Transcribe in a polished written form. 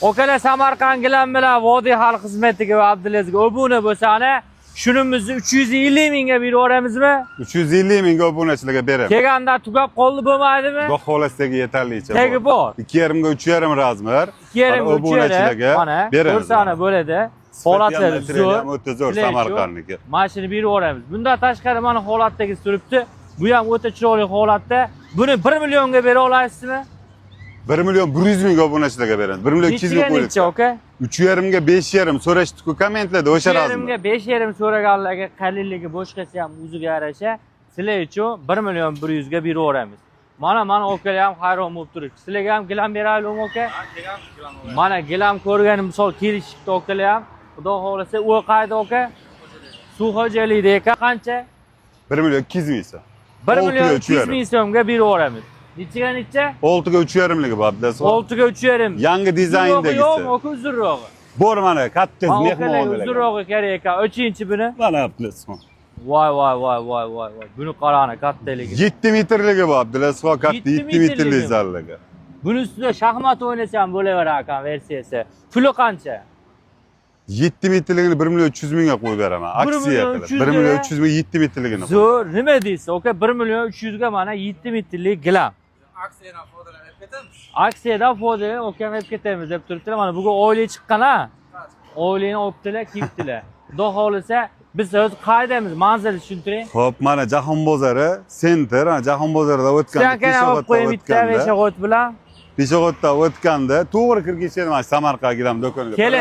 Okalar, Samarqand gilam bilan Vodiy xalq xizmatiga va Abdulazizga obuna bo'lsani, shunimizni 350 mingga berib yuboramizmi? 350 mingga obunachilarga beramiz. Kelganda tugab qoldi bo'lmaydimi? Xudo xohlasa, tegi yetarlicha. Tegi bor. 2,5 ga 3,5 размер. 2,5 ga 3,5. Obunachilarga Mana, beramiz. ko'rsani bo'ladi. Holatlari Materiali ham zo'r. o'ta zo'r Sizlar uchun Samarqandniki. Mana shuni berib yuboramiz. Bundan tashqari mana holatdagi turibdi. Bu ham o'ta chiroyli holatda. Buni 1 millionga bera olasizmi? 1 million 100 mingga obunachilarga beramiz. 1 million 200 Nechiga ming necha, qo'ydik. aka? 3,5 ga 5,5 so'rashdi-ku kommentlarda, o'sha 3,5 ga размер. 5,5 so'raganlarga qalinligi boshqasi ham o'ziga yarasha sizlar uchun 1 million 100 ga berib yuboramiz. Mana okalar ham hayron bo'lib turibdi. Sizlarga ham gilam beraylikmi, aka? Mana gilam ko'rgan misol kelishibdi okalar ham. Xudo xohlasa, u qayerda, aka? Suv xo'jaligida ekan, qancha? 1 million 200 ming so'm. 1 Oltiga million uch 200 yarim. ming so'mga berib yuboramiz. Nechiga necha? 6 ga 3,5 ligi bor, Abdulaziz. 6 ga 3,5. Yangi dizayndagisi. Yo'qmi, aka, uzunrog'i? Bor, mana katta Ha, okalarga mehmonxonalar. uzunrog'i kerak ekan. O'chinchi buni. Mana, Abdulaziz. Voy voy voy voy voy voy. Buni qarani kattaligi. 7 metrligi bor, Abdulaziz, katta 7 7 metrli metrligi. zalligi. Buni ustida shaxmat o'ynasa ham bo'laverar ekan versiyasi. Puli qancha? 7 metrligini 1 million 300 mingga qo'yib beraman. 1 Aksiya million qilib. 300 1 million ga? 300 ming 7 metrligini. Zo'r, nima deysiz? Aka, 1 million 300 ga mana 7 metrlik gilam. Aksiyadan foydalanib ketamiz. Aksiyadan foydalanib okam olib ketamiz deb turibdilar. Mana bugun oylik chiqqan ha. Oylikni olibdilar, kiyibdilar. Xudo xohlasa, biz o'zi qaydamiz? Manzil tushuntiring. Xo'p, mana Jahon bozori, center, ana Jahon bozorida o'tganda, Stankani olib пешеход dan qo'ying bitta o'tganda, пешеход bilan. пешеход dan o'tganda, to'g'ri kirgizadi mana Samarqand gilam do'koniga. Keling.